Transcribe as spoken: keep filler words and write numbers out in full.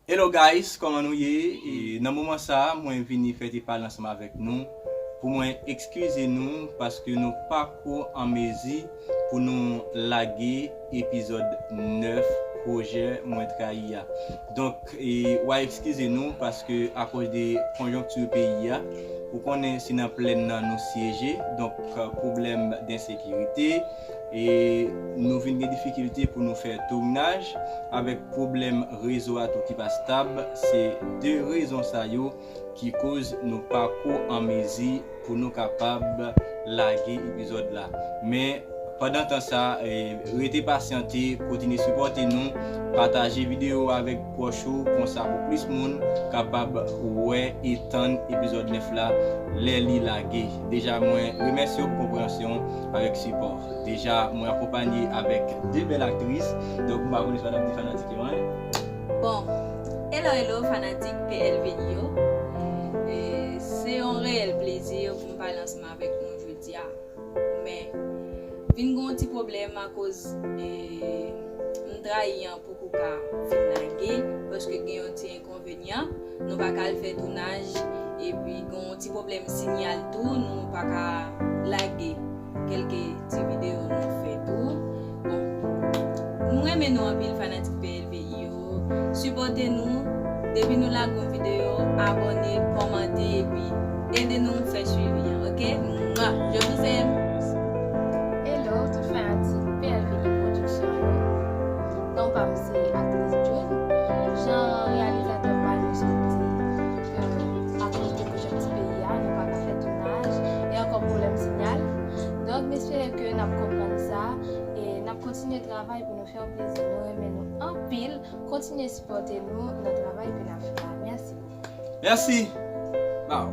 Hello guys, kòman nou ye? E nan moman sa a, mwen vini fè ti pale ansanm avèk nou pou mwen eskize nou paske nou pako an mezi pou nou lage epizòd nèf pwojè Mwen Trayi a. Donk, e, w a eskize nou paske akoz de konjonkti peyi a, ou konnen se nan plèn nan nou siyeje, donk pwoblèm densekirite, e nou vin gen difikilte pou nou fè tounaj, avèk pwoblèm rezo a tou ki pa stab. Se de rezon sa yo ki koz nou pako an mezi pou nou kapab lage epizòd la. Men pandan tan sa, e, rete pasyante, kontinye sipòte nou, pataje videyo avèk pwòch ou, konsa pou plis moun kapab wè e tann epizòd nèf la lè li lage. Deja, mwen remèsye w pou konpreyansyon avèk sipò. Deja, mwen akonpanye avèk de bèl aktris, donk m pa konnen sa w ap di fanatik yo, en. Bon, hello hello fanatik P L V I yo. E, se yon reyèl plezi pou m pale ansanm avèk nou jodi a. Men, vin gen yon ti pwoblèm akoz, e, m trayi an poko ka fin lage, paske gen yon ti enkonvenyan, nou pa ka al fè tounaj, epi gen yon ti pwoblèm sinyal tou, nou pa ka lage kèlke ti videyo nou fè tou. Bon, m renmen nou anpil fanatik P L V I yo. Sipòte nou. Depi nou lage yon videyo, abòne, kòmante, epi ede nou fè swivi an, oke? Mwa, je vous aime. Hello, tout fanatik P L V I Production yo. Non pa m se aktris June. Jan reyalizatè pa nou sot di ke akoz de konjonkti peyi a, nou pa ka fè tounaj e ankò pwoblèm sinyal. Donk, m espere ke n ap konprann sa e n ap kontinye travay pou nou fè w plezi. Nou renmen nou anpil. Kontinye sipòte nou nan travay ke n ap fè a. Mèsi. Mèsi. Baw.